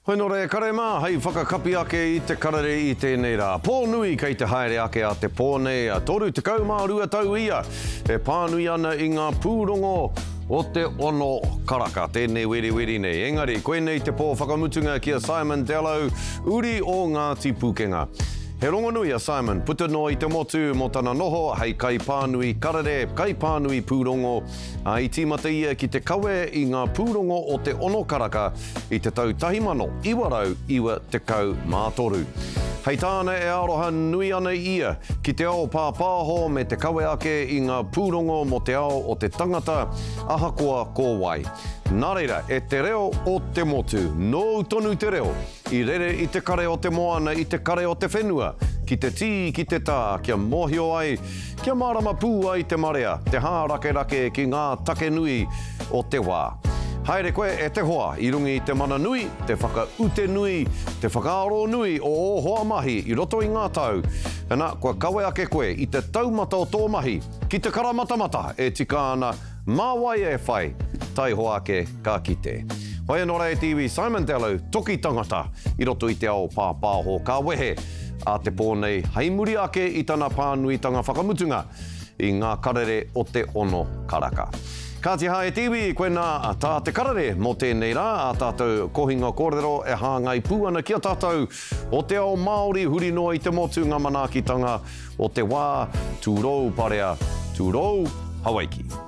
Hoi nō reira, kare mā, hei whakakapi ake i te karere i tēnei rā. Pō nui kei te haere ake a te pō nei, 32 tau ia e pānui ana i ngā pūrongo o te ono karaka, tēnei weriweri nei. Engari, koinei te pō whakamutunga ki a Simon Dellow, uri o Ngāti Pūkenga. He rongonui a Simon puta noa i te motu mō tana noho hei kaipānui karere, kaipānui pūrongo, ā, i tīmata ia ki te kawe i ngā pūrongo o te ono karaka i te tau 1993. Hei tāna e aroha nui ana ia ki te ao pāpāho me te kawe ake i ngā pūrongo mō te ao o te tangata ahakoa ko wai. Nā reira, e te reo o te motu, nōu tonu te reo i rere i te kare o te moana, i te kare o te whenua, ki te tī, ki te tā, kia mōhio ai, Kia mārama pū ai te marea, te hārakerake ki ngā take nui o te wā. Haere koe e te hoa i runga i te mana nui, te whakaute nui, te whakaaro nui o ō hoa mahi i roto i ngā tau, ana, kua kawe ake koe i te taumata o tō mahi ki te karamatamata e tika ana, mā wai e whai, taihoa ake ka kite. Whai anō rā e te iwi Simon Dellow, toki tangata i roto i te ao pāpāho ka wehe. A te pō nei, hei muri ake i tana pānuitanga whakamutunga i ngā karere o te ono karaka. Kāti hā e te iwi, koinā tā te karere mō tēnei rā, ā tātou kohinga kōrero e hāngai pū ana ki a tātou o te ao Māori huri noa i te motu ngā manaakitanga o te wā, tūrou parea, tūrou Hawaiki.